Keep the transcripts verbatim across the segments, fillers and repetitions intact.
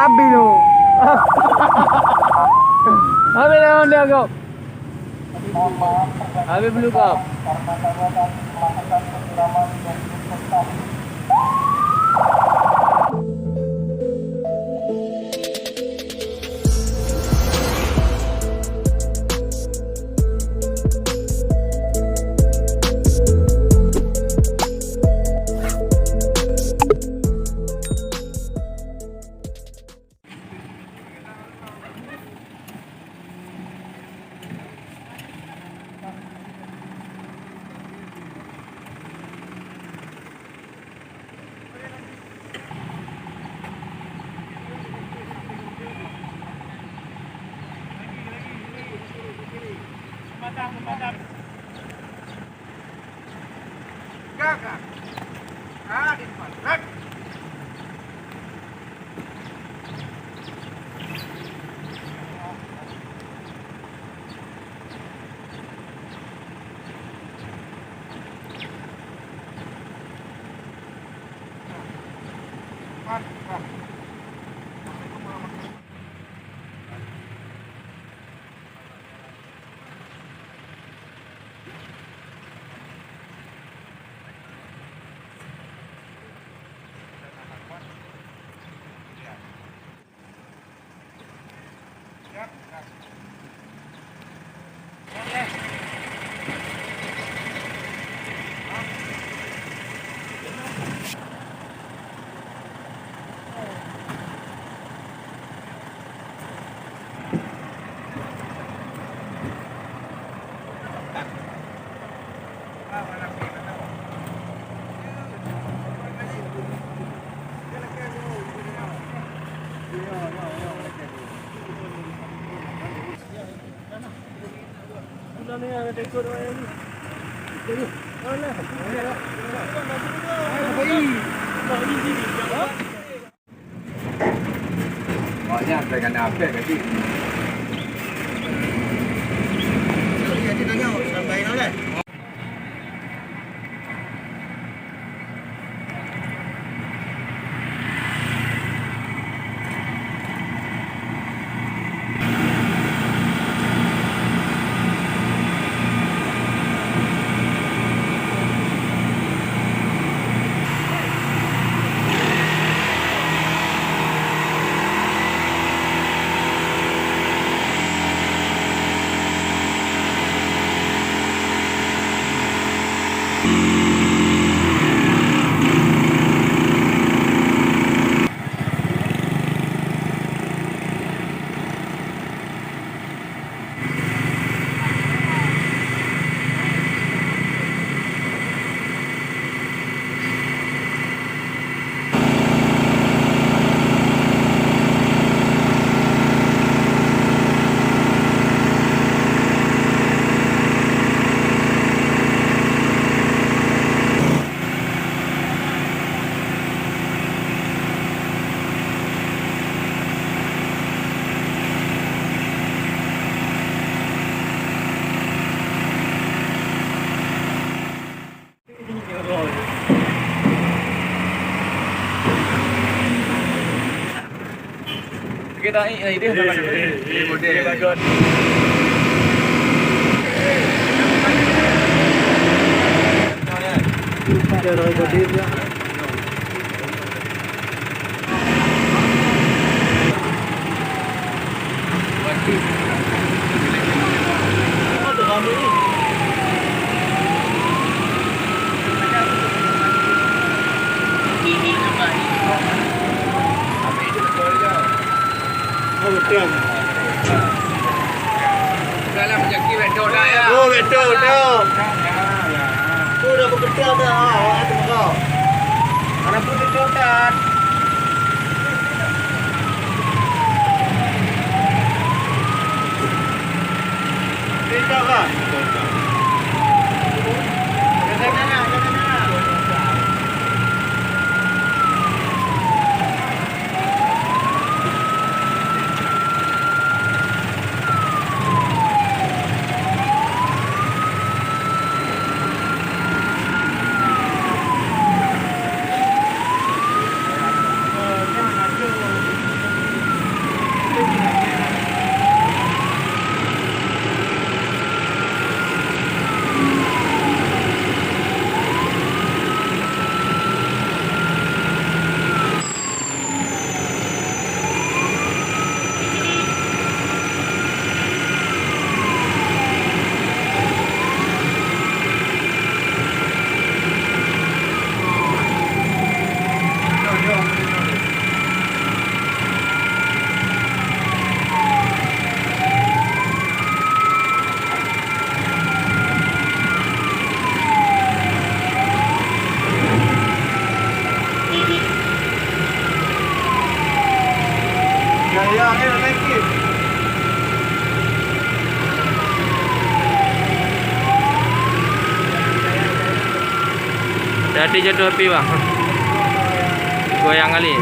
Abi lu. Abi lawan dia kau. Abi belum kau. Gagah. Ah, di depan. Rat. Awaknyan asai kana apek kaki. Kita ni, eh, dia. Eh, eh, eh, model. Dia bagus. Dia roy body dia. Oh, betul. Dalam rezeki betul dah ya. Oh, betul, betul. Tu dah betul dah. Ah, awak tu kau. Anak pun betul dah. Hati-hati jatuh api, bang. Goyang kali.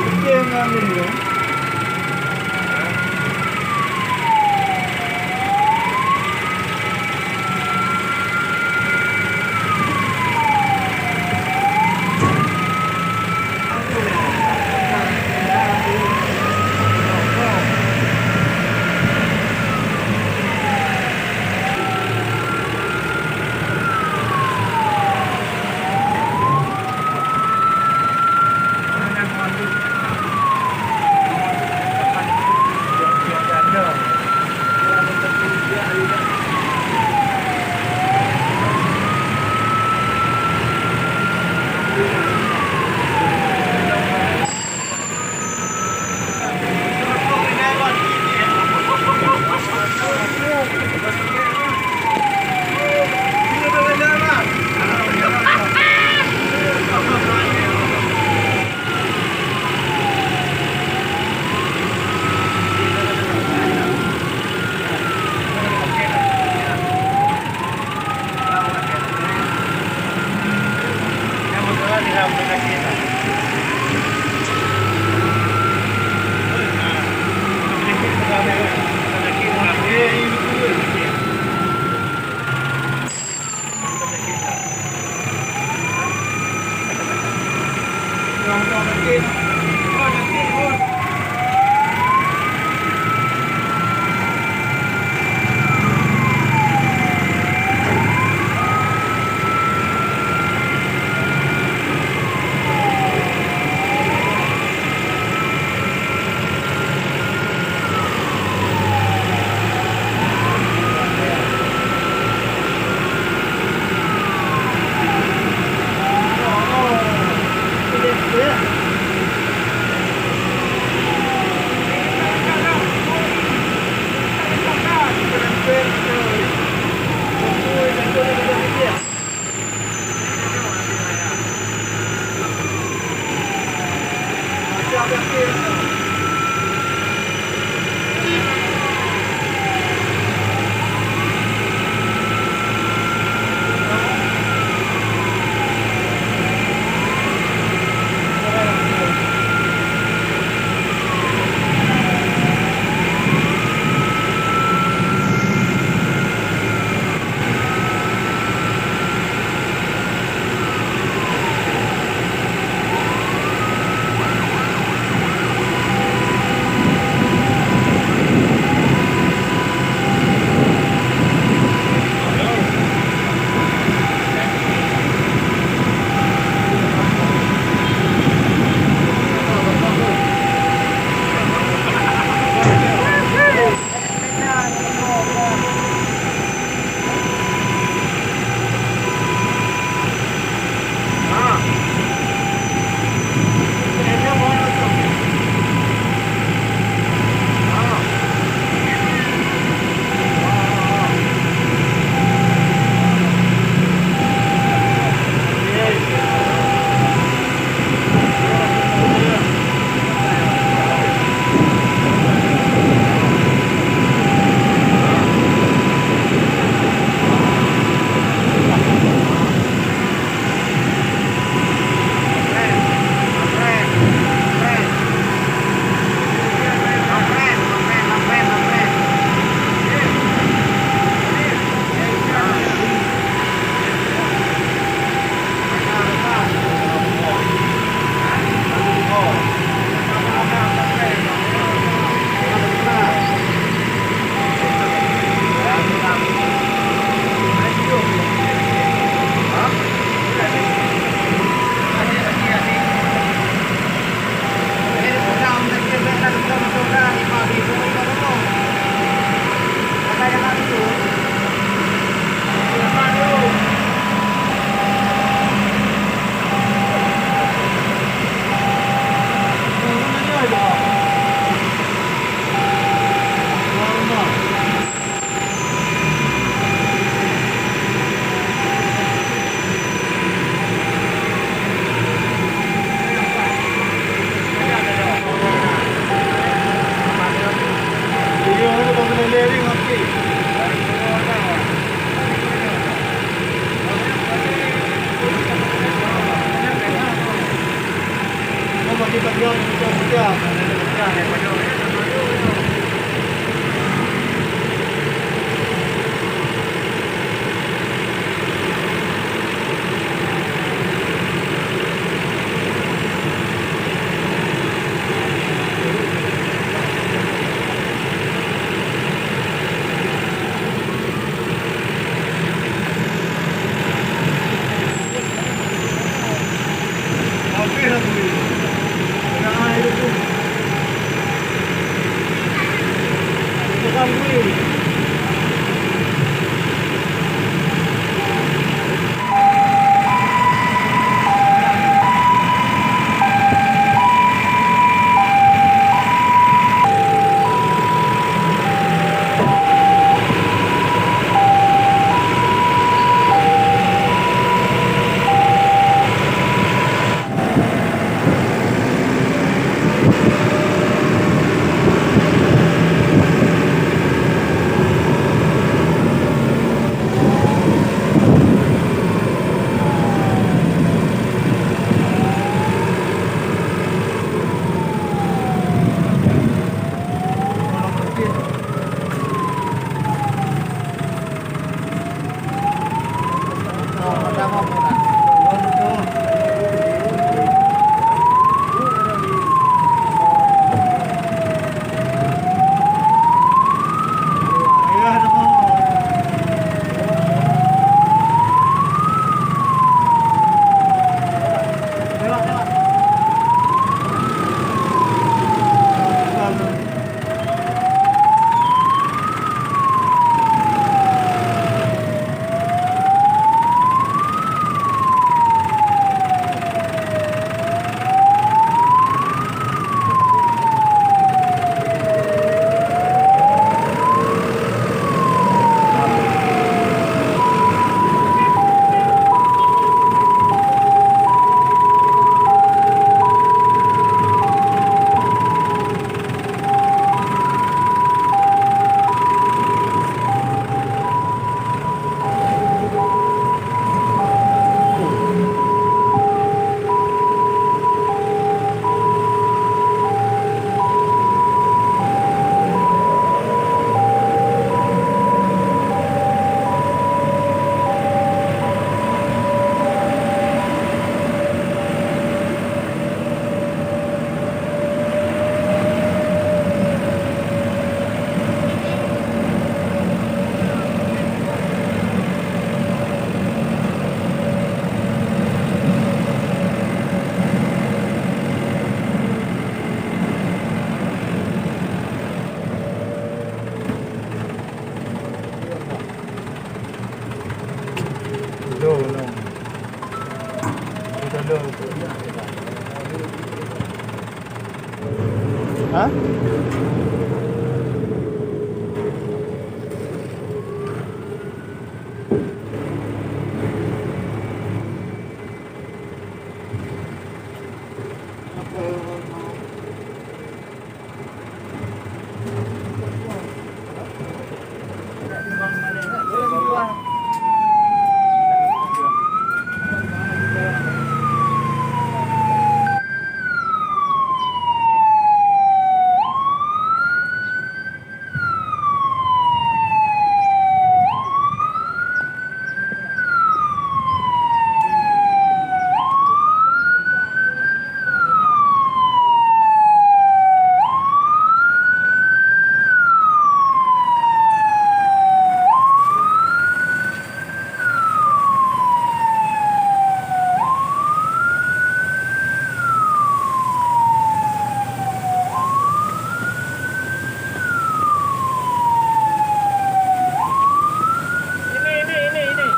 Ini, ini, ini, ini.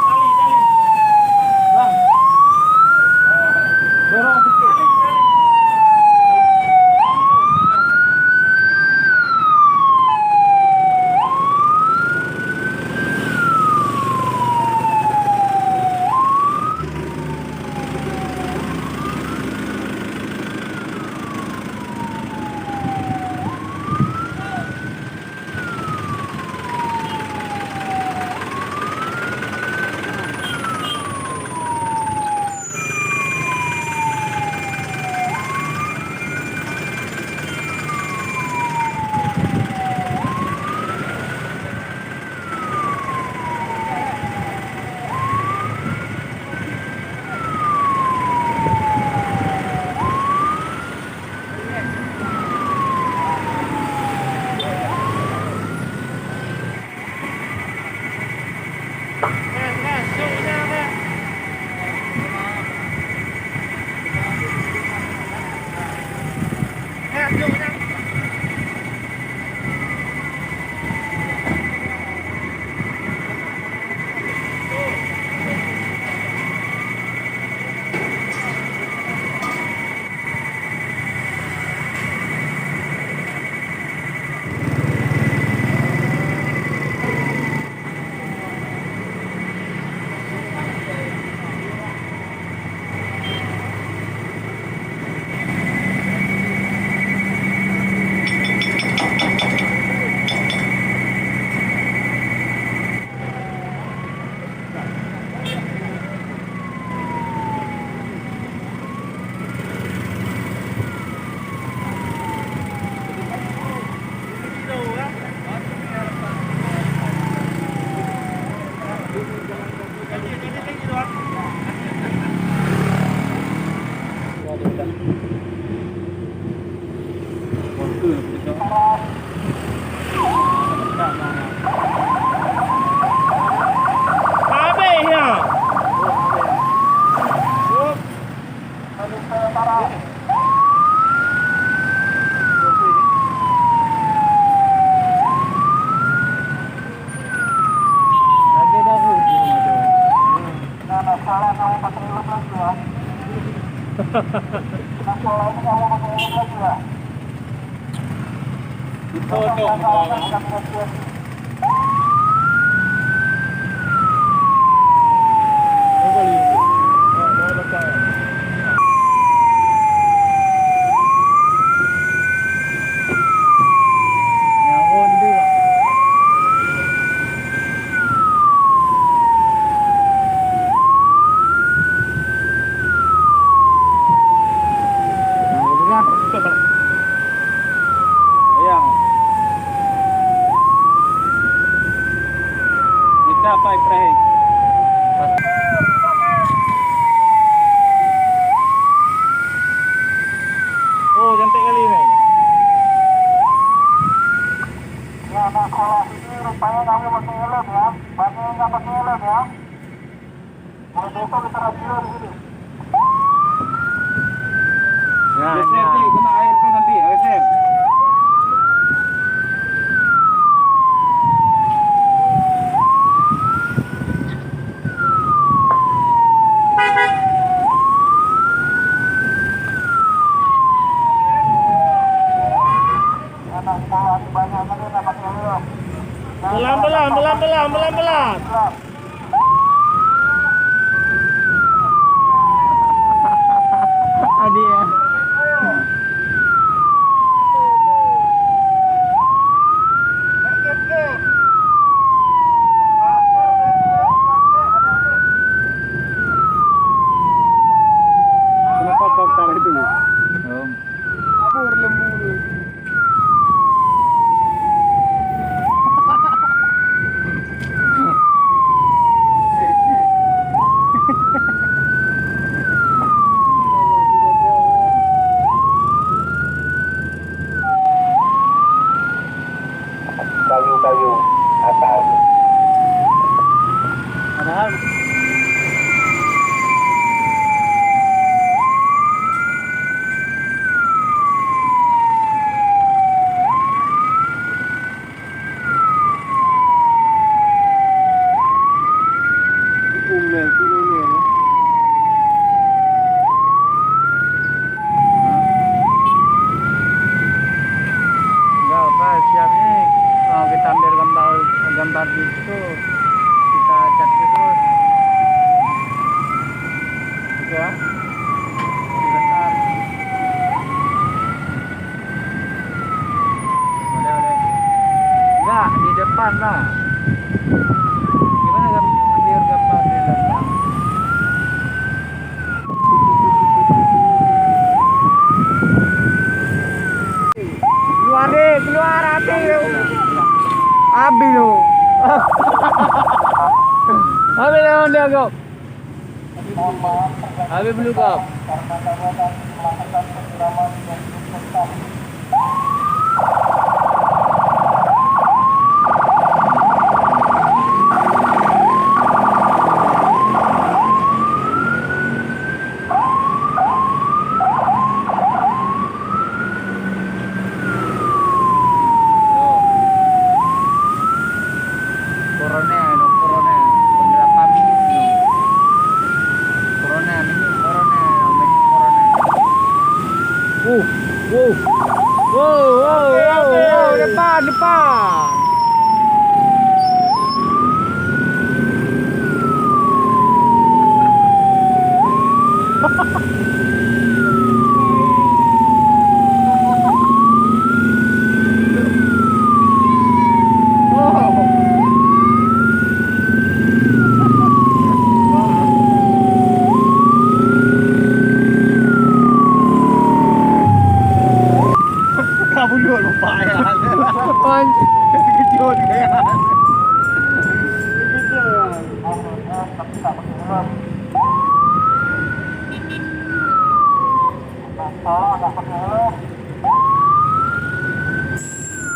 Tali, tali. Bang. Dorong sikit. Tali, tali. Habis nyan. Lagi baru dia macam. Nah, nah, salah kamu pakai helm lagi ya. Nah, salah ini kamu pakai helm lagi ya. Betul tu. Ayang. Bisa Pak Ibrahim. Oh, cantik kali ni. Ya, nak sekolah sini rupanya kami pakai helm ya. Banyak yang nggak pakai helm ya. Mulai besok kita razia di sini. Ya, geser ya. Nanti kena air tu nanti, geser. Pelan-pelan, pelan-pelan, pelan-pelan. Adik ya. Kenapa kau tarik itu? Om. Kabur lembu tu. Kayu-kayu atas. Padahal Enggak apa, siap ni. Oh, kita ambil gambar, gambar di situ. Kita cat terus. Oke ya. Sebentar. Boleh, boleh. Enggak, di depan lah. Gimana gam-, ambil gambar di depan? Keluar deh, keluar, habis tu. Habis tu. Habis dah dia kau. Habis belum kau? Yo. Corona, no, corona. Penggelapan minit, no. Corona, minit corona, no, minit corona. Uh, uh. Wow, wow, oke, wow, oke, wow, oke. Depan, depan. Ka bulut lupa ya. Anjing. Kejut ya.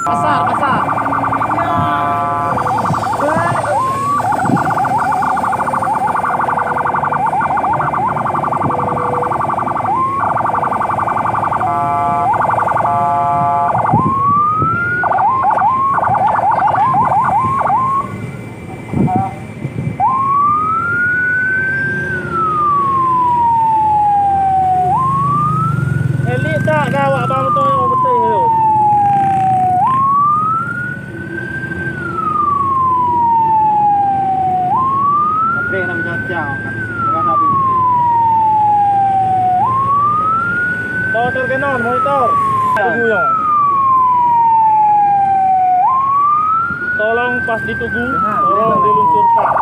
Pasar, pasar. Elit tak dah awak bang motor nyang beutôi tu. Tapi nak macam-macam, jangan nak beutôi. Motor Canon, monitor. Tunggu ya. Tolong pas ditugu, tolong diluncurkan.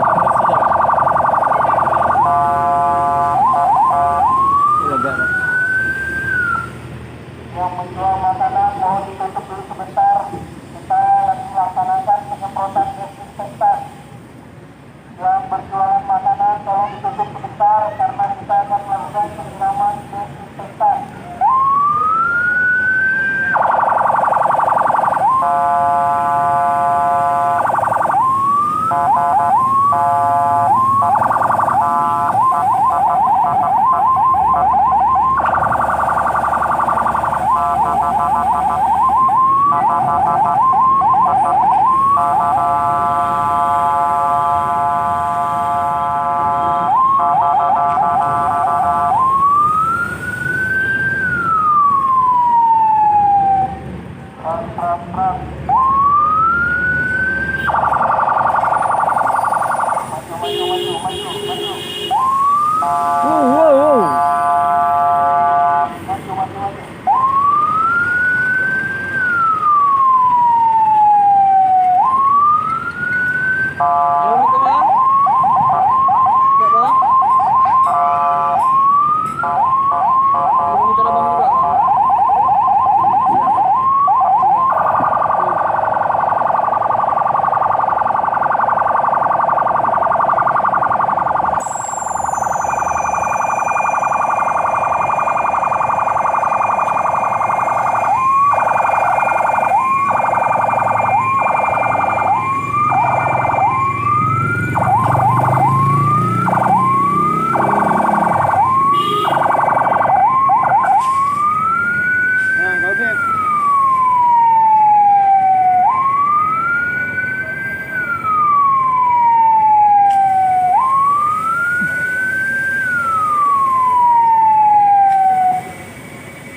Yang menjual makanan mohon ditutup dulu sebentar. Kita lagi melaksanakan penyemprotan desinfektan. Yang berjualan makanan tolong ditutup sebentar karena kita akan melakukan penyiraman desinfektan. Wow, wow, wow.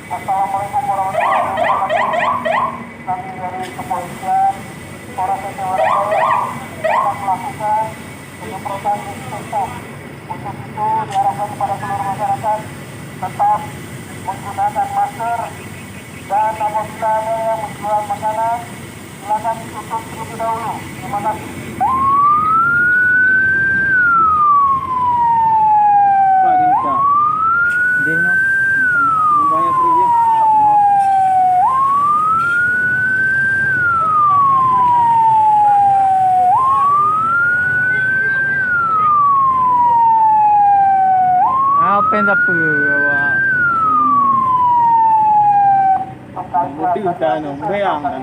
Assalamualaikum warahmatullahi wabarakatuh. Kami dari kepolisian Polres Jaya Barat Daya akan melakukan penyemprotan disinfektan. Untuk itu, diharapkan kepada seluruh masyarakat tetap menggunakan masker, dan apabila ada yang menjual makanan, silakan ditutup terlebih dahulu. Terima kasih. Pak, ni, Pak. Dia, no. Membayar terus, ya. Apa yang tak apa awak? Mudah dah, no. Bayang, kan.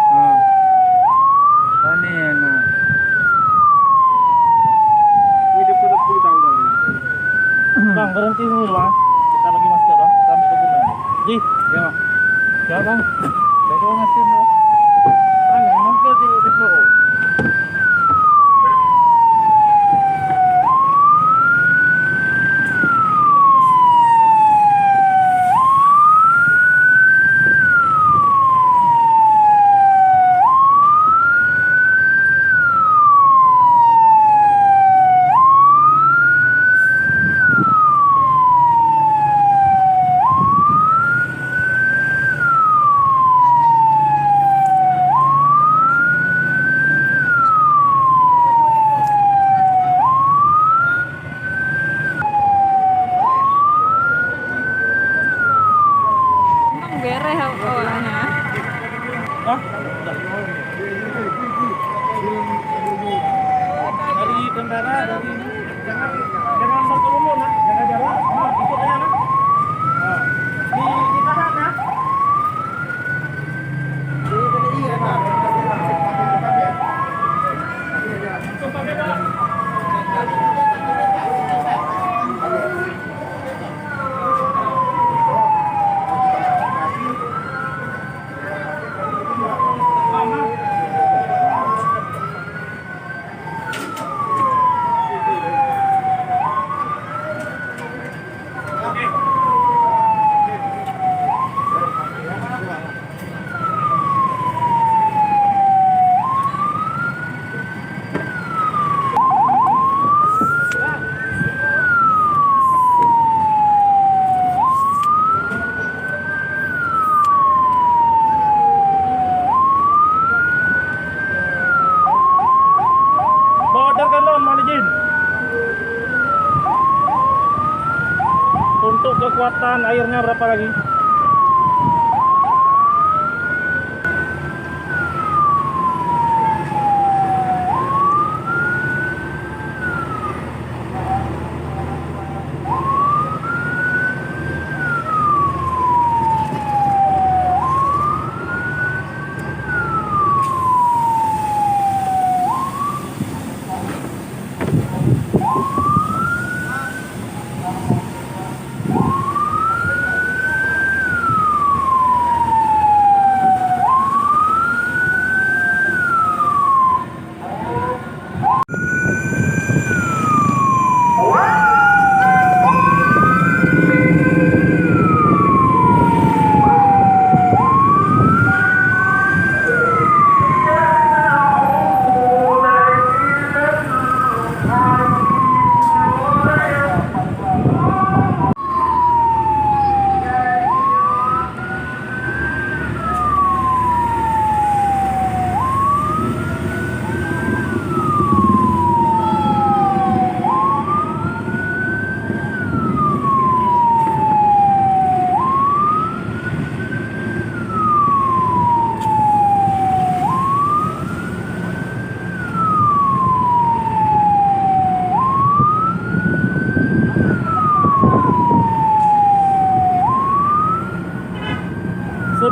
Hmm. Panen, nah. Ini dia pun, pun tanggung. Bang, berhenti dulu, Bang. Kita bagi masker, Bang. Kita ambil dokumen. Ji. Ya, Bang. Siap, Bang. Bagi masker dulu. Mana masker di, di floor? Memang bereh awaknya. Hah? Dari tentara, dari, jangan, jangan berkerumun, nah. Jaga jarak. Nah, ikut aja, nah. Nah. Di, ditahan, nah. Bawa terkandung, Malik Jin. Untuk kekuatan airnya berapa lagi?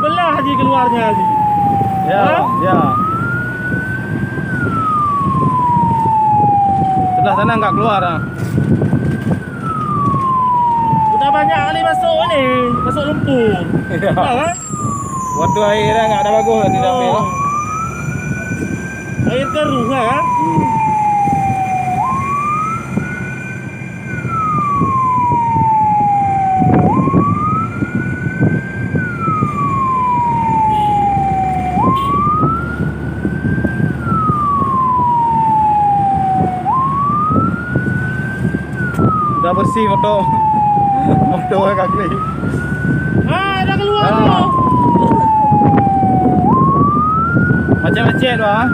Lah ji keluarnya ji. Ya, Hah? Ya. Sebelah sana enggak keluar, ah. Udah banyak kali masuk ni, masuk lumpur. Ya. Dah, kan? Waktu air dah enggak ada bagus tadi dah, Oh. Ya. Air keruh, kan? Hmm. Udah bersih motor. Motor ka klik. Ah, dah keluar Ah. tu. Macam-macam tu, ah.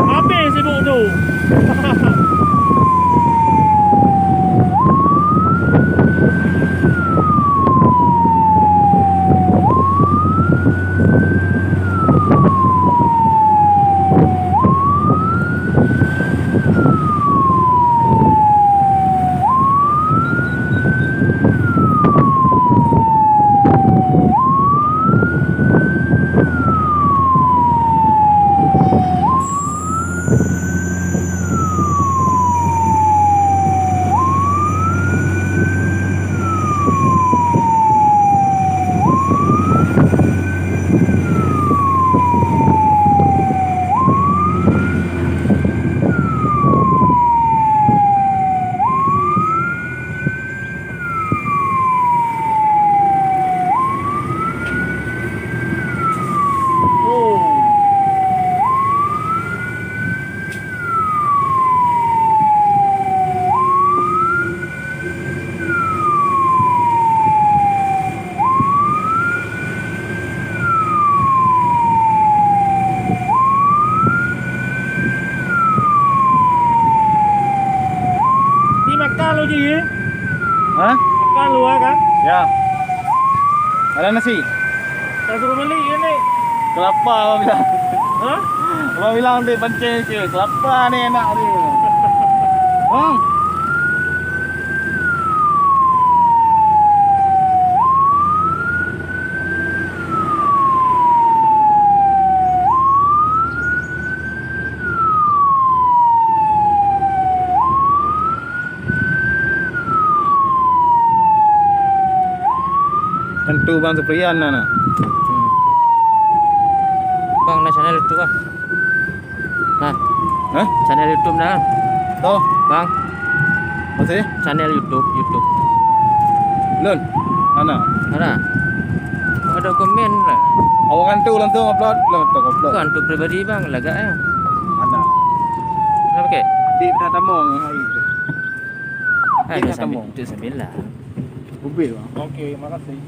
Habis sibuk tu. Ni makan lu ji, eh? Hah? Makan lu, ah, kan? Ya. Ada nasi? Saya suruh beli ini. Kelapa, abang bilang. Hah? Abang bilang dia pancing je. Kelapa ni enak ni. Bang. Tentu Bang Supriyan na, na. Hmm. Bang, na channel YouTube ah. Nah. Hah? Channel YouTube dah. Toh. Bang. Masih? Channel YouTube, YouTube. Lun. Ana. Ana. Ada komen lah. Awak kan tu langsung upload, lah tu upload. Kan tu pribadi bang, lagak ya. Ana. Kenapa kek? Di Peta Tamong hari tu. Ada Peta sambil, Tamong. Itu sambil lah. Ubé bang. Okey, makasih.